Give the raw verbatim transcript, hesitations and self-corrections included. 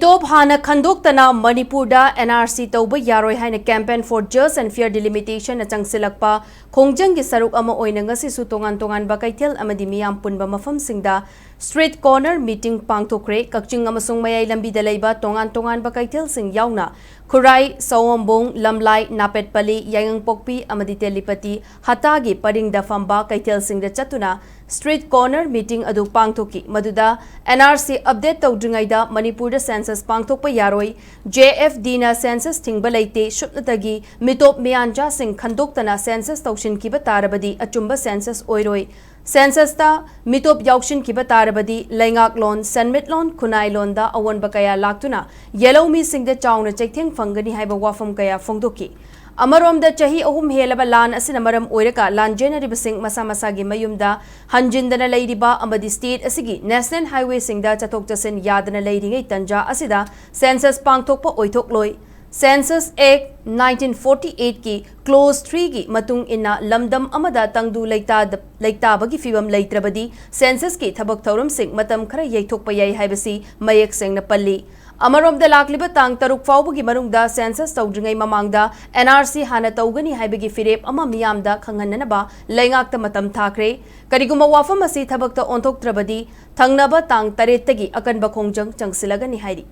ꯃꯤꯇꯣꯞ ꯍꯥꯟꯅ ꯈꯟꯗꯣꯛꯇꯅ ꯃꯅꯤꯄꯨꯔꯗ N R C ꯇꯧꯕ ꯌꯥꯔꯣꯏ ꯍꯥꯏꯅ Campaign for Just and Fair Delimitation ꯅ ꯆꯪꯁꯤꯜꯂꯛꯄ ꯈꯣꯡꯖꯪꯒꯤ ꯁꯔꯨꯛ ꯑꯃ ꯑꯣꯏꯅ ꯉꯁꯤꯁꯨ ꯇꯣꯉꯥꯟ ꯇꯣꯉꯥꯟꯕ ꯀꯩꯊꯦꯜ ꯑꯃꯗꯤ ꯃꯤꯌꯥꯝ ꯄꯨꯟꯕ ꯃꯐꯝꯁꯤꯡꯗ street corner meeting ꯄꯥꯡꯊꯣꯛꯈ꯭ꯔꯦ꯫ ꯀꯛꯆꯤꯡ ꯑꯃꯁꯨꯡ ꯃꯌꯥꯏ ꯂꯝꯕꯤꯗ ꯂꯩꯕ ꯇꯣꯉꯥꯟ ꯇꯣꯉꯥꯟꯕ ꯀꯩꯊꯦꯜꯁꯤꯡ ꯌꯥꯎꯅ ꯈꯨꯔꯥꯏ, ꯁꯑꯣꯝꯕꯨꯡ, ꯂꯝꯂꯥꯏ, ꯅꯥꯄꯦꯠꯄꯜꯂꯤ, ꯌꯥꯏꯉꯪꯄꯣꯛꯄꯤ ꯑꯃꯗꯤ ꯇꯦꯂꯤꯄꯇꯤ ꯍꯠꯇꯥꯒꯤ ꯄꯔꯤꯡꯗ ꯐꯝꯕ ꯀꯩꯊꯦꯜꯁꯤꯡꯗ ꯆꯠꯇꯨꯅ street corner meeting ꯑꯗꯨ ꯄꯥꯡꯊꯣꯛꯈꯤ꯫ ꯃꯗꯨꯗ N R C update ꯇꯧꯗ꯭ꯔꯤꯉꯩꯗ ꯃꯅꯤꯄꯨꯔꯗ census ꯄꯥꯡꯊꯣꯛꯄ ꯌꯥꯔꯣꯏ, J F D ꯅ census ꯊꯤꯡꯕ ꯂꯩꯇꯦ, ꯁꯨꯞꯅꯇꯒꯤ ꯃꯤꯇꯣꯞ ꯃꯤꯌꯥꯟꯆꯥꯁꯤꯡ ꯈꯟꯗꯣꯛꯇꯅ census ꯇꯧꯁꯤꯟꯈꯤꯕ ꯇꯥꯔꯕꯗꯤ ꯑꯆꯨꯝꯕ census ꯑꯣꯏꯔꯣꯏ, census ꯇ ꯃꯤꯇꯣꯞ ꯌꯥꯎꯁꯤꯟꯈꯤꯕ ꯇꯥꯔꯕꯗꯤ ꯂꯩꯉꯥꯛꯂꯣꯟ, ꯁꯦꯟꯃꯤꯠꯂꯣꯟ, ꯈꯨꯟꯅꯥꯏꯂꯣꯟꯗ ꯑꯑꯣꯟꯕ ꯀꯌꯥ ꯂꯥꯛꯇꯨꯅ ꯌꯦꯜꯍꯧꯃꯤꯁꯤꯡꯗ ꯆꯥꯎꯅ ꯆꯩꯊꯦꯡ ꯐꯪꯒꯅꯤ ꯍꯥꯏꯕ ꯋꯥꯐꯝ ꯀꯌꯥ ꯐꯣꯡꯗꯣꯛꯈꯤ꯫ ꯑꯃꯔꯣꯝꯗ, ꯆꯍꯤ ꯑꯍꯨꯝ ꯍꯦꯜꯂꯕ ꯂꯥꯟ ꯑꯁꯤꯅ ꯃꯔꯝ ꯑꯣꯏꯔꯒ ꯂꯥꯟꯖꯦꯟꯅꯔꯤꯕꯁꯤꯡ ꯃꯁꯥ ꯃꯁꯥꯒꯤ ꯃꯌꯨꯝꯗ ꯍꯟꯖꯤꯟꯗꯅ ꯂꯩꯔꯤꯕ ꯑꯃꯗꯤ state ꯑꯁꯤꯒꯤ national highway ꯁꯤꯡꯗ ꯆꯠꯊꯣꯛ ꯆꯠꯁꯤꯟ ꯌꯥꯗꯅ ꯂꯩꯔꯤꯉꯩ ꯇꯟꯖꯥ ꯑꯁꯤꯗ census ꯄꯥꯡꯊꯣꯛꯄ ꯑꯣꯏꯊꯣꯛꯂꯣꯏ꯫ Census Act nineteen forty eight ꯀꯤ clause three ꯒꯤ ꯃꯇꯨꯡ ꯏꯟꯅ ꯂꯝꯗꯝ ꯑꯃꯗ ꯇꯪꯗꯨ ꯂꯩꯇꯥꯗ-, ꯂꯩꯇꯥꯕꯒꯤ ꯐꯤꯕꯝ ꯂꯩꯇ꯭ꯔꯕꯗꯤ census ꯀꯤ ꯊꯕꯛ ꯊꯧꯔꯝꯁꯤꯡ ꯃꯇꯝ ꯈꯔ ꯌꯩꯊꯣꯛꯄ ꯌꯥꯏ ꯍꯥꯏꯕꯁꯤ ꯃꯌꯦꯛ ꯁꯦꯡꯅ ꯄꯜꯂꯤ꯫ ꯑꯃꯔꯣꯝꯗ, ꯂꯥꯛꯂꯤꯕ ꯇꯥꯡ ꯇꯔꯨꯛ ꯐꯥꯎꯕꯒꯤ ꯃꯅꯨꯡꯗ census ꯇꯧꯗ꯭ꯔꯤꯉꯩ ꯃꯃꯥꯡꯗ N R C ꯍꯥꯟꯅ ꯇꯧꯒꯅꯤ ꯍꯥꯏꯕꯒꯤ ꯐꯤꯔꯦꯞ ꯑꯃ ꯃꯤꯌꯥꯝꯗ ꯈꯪꯍꯟꯅꯅꯕ ꯂꯩꯉꯥꯛꯇ ꯃꯇꯝ ꯊꯥꯈ꯭ꯔꯦ꯫ ꯀꯔꯤꯒꯨꯝꯕ ꯋꯥꯐꯝ ꯑꯁꯤ ꯊꯕꯛꯇ ꯑꯣꯟꯊꯣꯛꯇ꯭ꯔꯕꯗꯤ ꯊꯪꯅꯕ ꯇꯥꯡ ꯇꯔꯦꯠꯇꯒꯤ ꯑꯀꯟꯕ ꯈꯣꯡꯖꯪ ꯆꯪꯁꯤꯜꯂꯒꯅꯤ ꯍꯥꯏꯔꯤ꯫